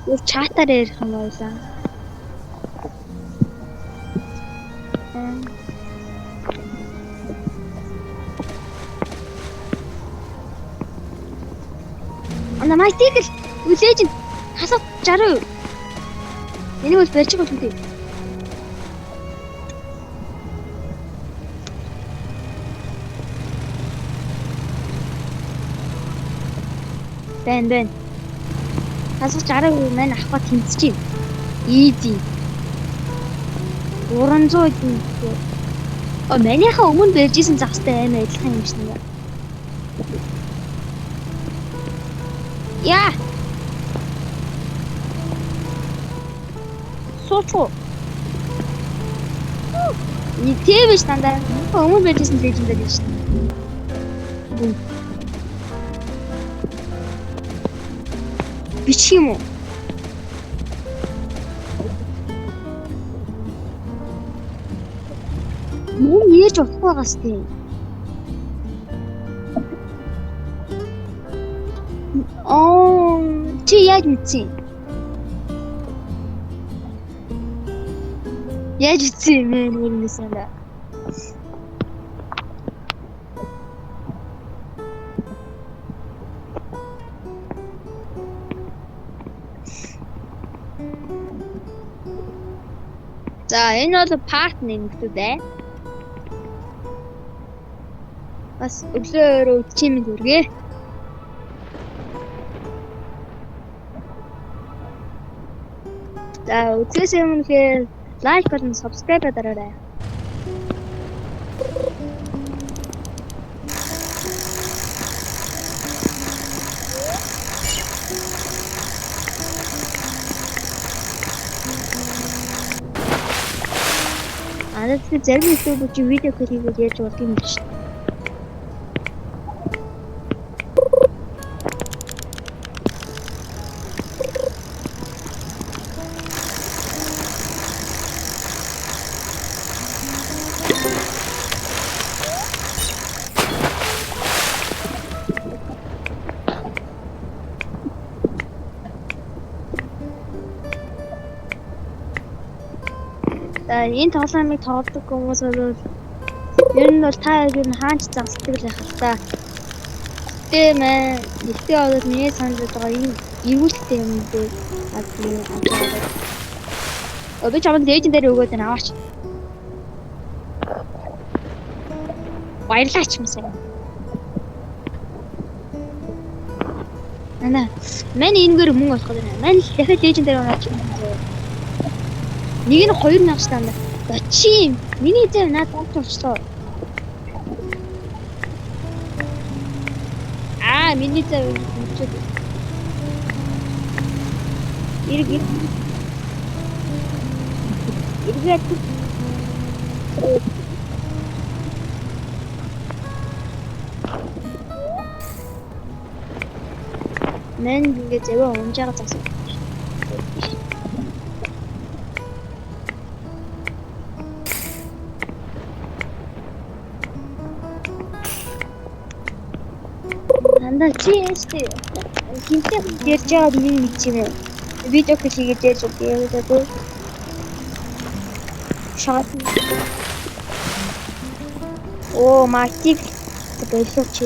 Юу чатаар ярих юм байлаа. Ана майтик л үлээж хасаад 60%. Энийг бол барьж байгаа юм тий. Бэн бэн. Хасах 60% маань авахга тэмцэж байна. Easy. 300 хэдэн. О манийхаа өмнө барьж исэн загастай амар адилхан юм шиг нэг. Яа. Сууч. Нэг тийм биш дандаа. Өмнө барьж исэн лежендэр шүү дээ. Бичих юм уу? Мөн ярьж болохгүй байгаас тийм. Оо, чи яаж мэдсэн? Яаж мэдсэн юм бэ? Нэрнээсээ. За энэ бол part нэмэгдүү дээ. Бас өглөө өрөө үдчийн мэд хүргэе. За үзээс өмнө лайк болон subscribe дараарай. Аа тэгэхээр зарим YouTuber чи видео клип хийгээд ярьж болдго юм биш. За энэ тоглоомыг тоглодог хүмүүс бол ер нь бол та ер нь хаач загсдаг л байх л та. Гэтэ мэн нэгтээ бол миний санал байгаа энэ эргүүлэлттэй юм дээ. А би аваад. Би чамд лежендэр өгөөд байна аваач. Баярлалаа ч юм сайн. Ана мань энэгээр мөнгө олох гэдэг. Мань дахиад лежендэр унаач юм. Нэг нь 2000 штаа. За чи миний зэв наад болчихлоо. Аа миний зэв мөчөөд. Ирэг ирэг. Мэн ингээ зэвээ унж байгаа зас. Анда чи ястэй хинтээ ярьж байгаад миний мэдчих юм. Видео клип хийгээд ярьж байгаа юм. Шат. Оо, матик болооч.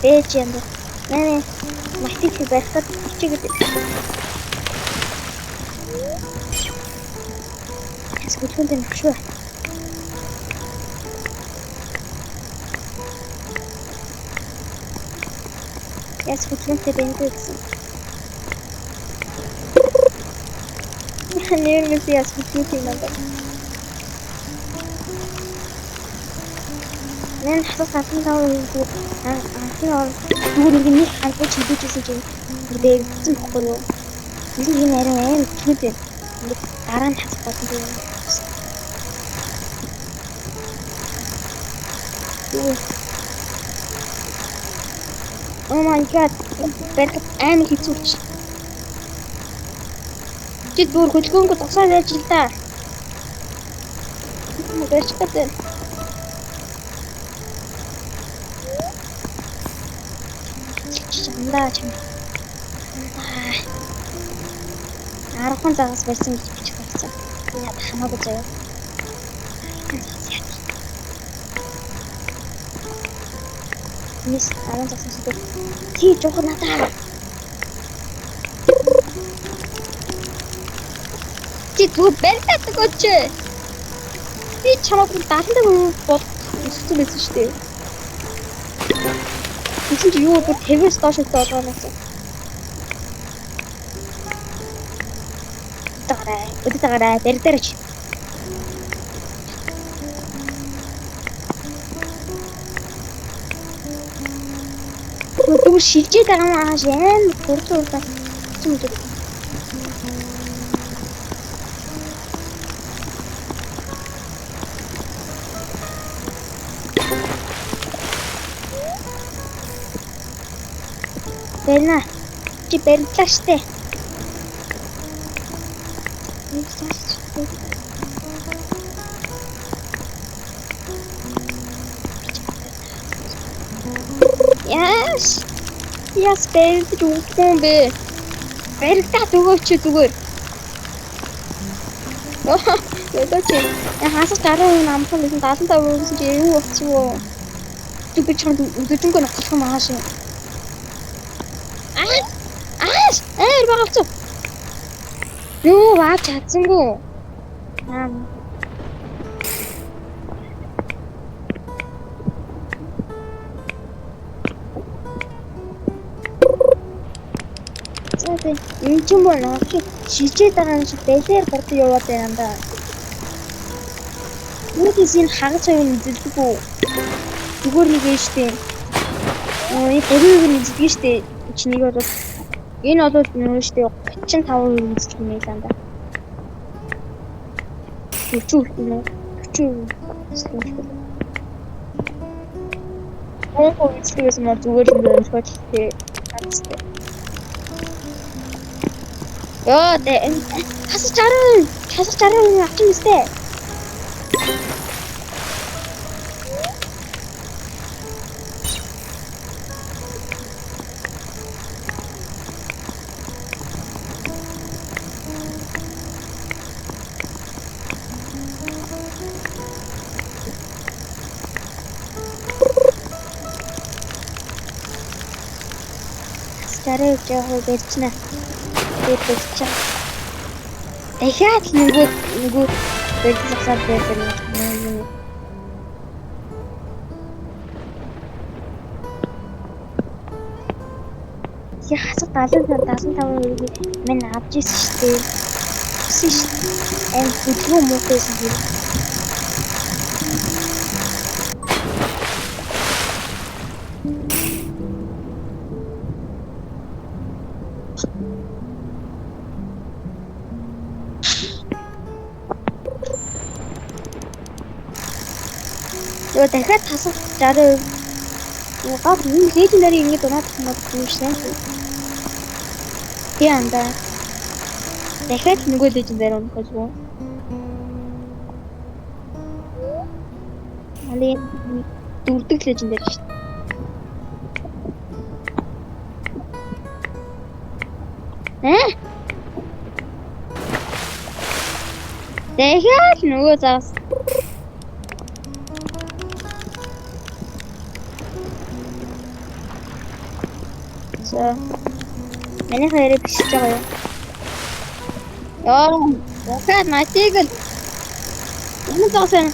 Бэж юм. Нэ матик барихад хичээгээд. Яс хөдөлгөөнтэй нөхшөө. Яс хөдөлгөөнтэй байна гэсэн. Нэрнээс яс хөдөлгөөнтэй юм байна. Нэн хасах 75% анхны ор зүгээр нэг нэг хандаж хилээжсэн чинь дээрсэн бохгүй юу. Энэ энэ арай аим чүүд ингээд дараа нь хасах болно юм. Юу. Oh my god. Барихад амар хэцүү ч. Чи бүр хөдөлгөөнгөө зогсоод байж л та. Барьж гэдэг. Чамдаа чам. 10 загас барьсан гэж бичих болсон. Яа хамаагүй заяа. 10 загас яа. Мис 10 загас зүйл. Чи жоохон надаа. Чи зүгээр барьдаад өгөөч. Би чамайг 75% бол өссөн байсан шүү дээ. Тэгсэн чи юу бүр 50-аас доош болгоо гэсэн. Өдөртөөрэй, өдөртөөрэй, барьдаарч. Зүгээр шилжээд байгаа юм ааш амар хурдан хурдан юм зүг. Барина. Чи барилаа штэ. Яаш. Яс барилдаж өгөхгүй юм бэ? Барилдаад өгөөч зүгээр. Ядаач. Хасах 60% амархан байсан 75% гэсэн чи юу болчихвоо? Зүг би чамд өдөржингөө ноцлох юм ааш. Аа! Ааш! Ээр багалцуу. Юу ваа чадсангүй. Аа. За тэг. Энэ ч юм уу нөө шижээд байгаа юм шиг бэлээр гурд яваад байна даа. Үүнээс энэ хагас хоёр нь эзэлдэг үү? Зүгээр нэг юм штэ. Энэ 50% нь эзэлдэг штэ. Чи нэг бол энэ бол нөө штэ 35% эзэлдэг юм байл даа. 40% юм уу? 40% эзэлдэг юм шиг. 100% эзэлдэг байсан бол зүгээр л юм шиг тий. Хагастай. Йоо, хасах 60%, хасах 60% авчин мэт. Хасах 60% яг барьчихна. Тэгээд барьчих. Дахиад л нөгөө барьж засаад байдаг юм. Я хасах 75%-ийг минь авч ирсэн шүү дээ. Авсан шүү дээ. Аим хөдөлгөөн муухайсэн юм. Йоо дахиад хасах 60%. Гав энэ лежендари ингэж унаадах юм бол юу шээ. Тий андаа. Дахиад нөгөө лежендари унах гэж үү? Али дөрдөг лежендари шүү дээ. Э? Дахиад нөгөө загас. За. Миний хоёрыг бишиж байгаа юу? Йоо, дахиад матиг л энэ загас байна.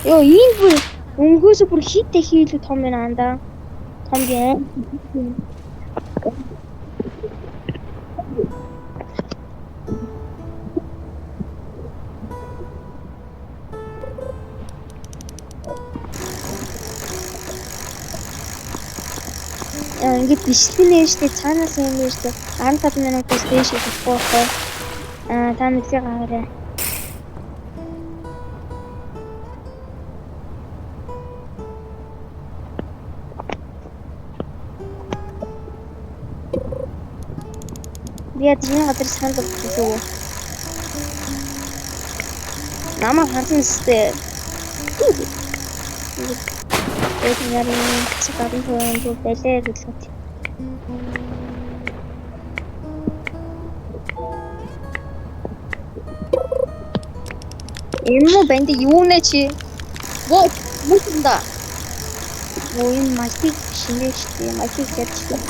Йоо, энэ бүр өнгөөсөө бүр хит дахин илүү том байна андаа. Том гэн. Ингээд бичлэгнээ штэ цаанаас юм байна штэ 15 минутаас дээш ихэхгүй байхгүй. Аа та мэдлэг гаарай. Би яг энэ газар санал өгчихлөө. Намайг харсан өстэй. Тэгээд нарын цагаар хүн бэлээ хөдөлгөт. Энэ мó банд юу нэ чи? Во, мөсөндө. Оо энэ мальтик шинэ штэ. Мальтик ярьчихлаа.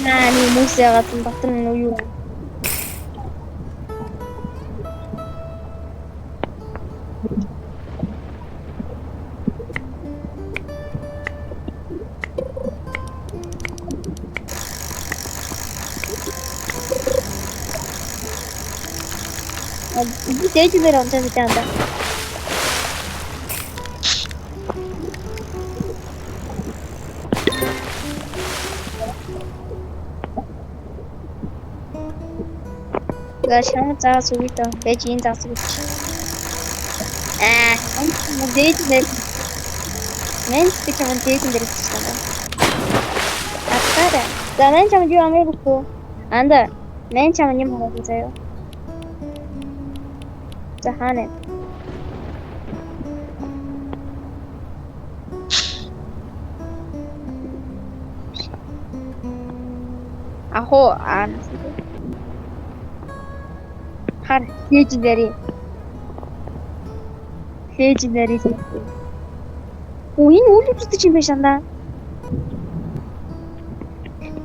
Аа, нэг мөс яагаад дотор нь юу? Би дээжээр онцоо мэдээ андаа. За шам заас үгүй дөө. Бэж энэ заас үгүй. Аа, дээжээр мен би чамд дээжэн дээр ирчихсэн байна. Атаараа. За мен чамд юу амаагүй. Анда мен чамд юм хамаагүй заяа. За хаана? Ахо аа. Хар legendary. Legendary. Оо энэ үл үздэг юм байна шандаа.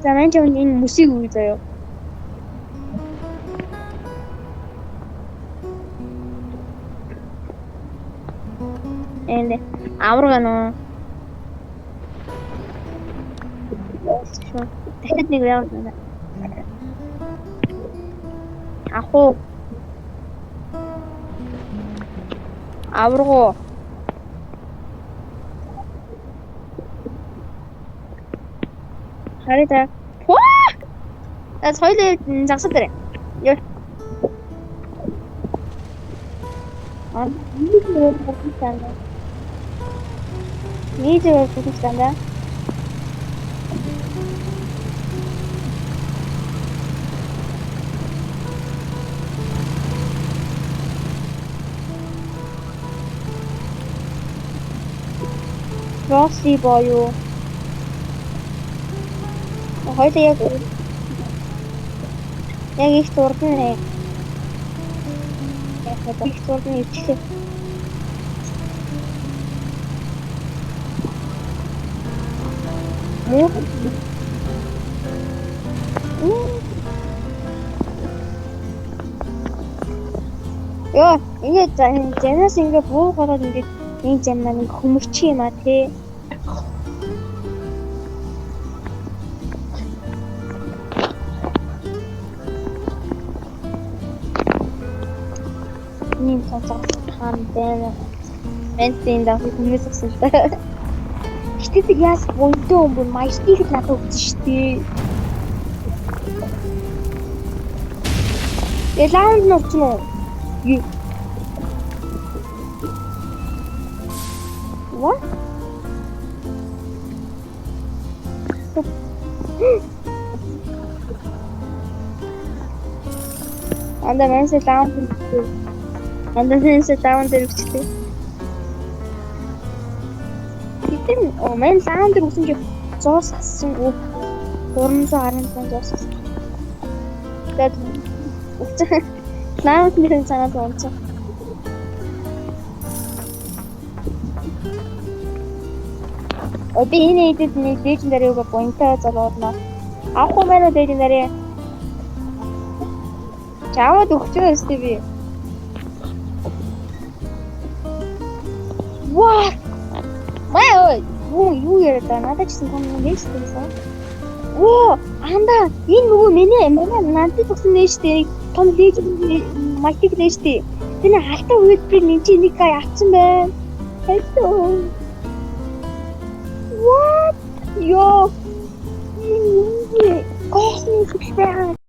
За мен чамд энэ мөсийг үгүй заяа. Энд авраг нөө. Дахиад нэг яваа. Ахуу. Аврагуу. Харъя та. Пуа! За хоёлаа загсаа дээр. Йоо. Аа, нэг нэг нэг нэг дандаа. Rossi боёо. Хоёлаа яг их дурдан нэ. Яг их дурдан ирчихлээ. Муу. Йоо, ингээд занаас ингээд буу гараад ингээд энэ зам маань ингээд хөмөрчих юм а тий. Ийм цацхан байна. Мэнтийн даа хүмүүс өгсөн л та. Гэтэ тэр яас бонтоо өмбөр маястыг л надад өгсөн шүү дээ. Тэгээ лаунд нь өгсөн үү? What? Анда мэнсэ лаунд. Анда мэнсэ лаунд дээр өгчлээ. Гэтэ оо мэн лаунд дээр өгсөн чи 100 сассан үү? 317 зуус сассан. Тэгээд өгсөн. Лаунд нэрийн цаанаас унцсан. Би энэ эдэд нэг legendary юга бонтой золгоодно. Авах уу мэн үү legendary? Чаваад өгчөө өстэй би. What? Маа юу яриад байгаа? Надад ч гэсэн том нээжтэй байсан. Оо, анда энэ нөгөө миний манай надад өгсөн нээжтэй том legendary мальтик нээжтэй. Тэр халтаа үед би нэг чи нэг гай авсан байна. Hello. What? Йоо. Космос гэж байгаа.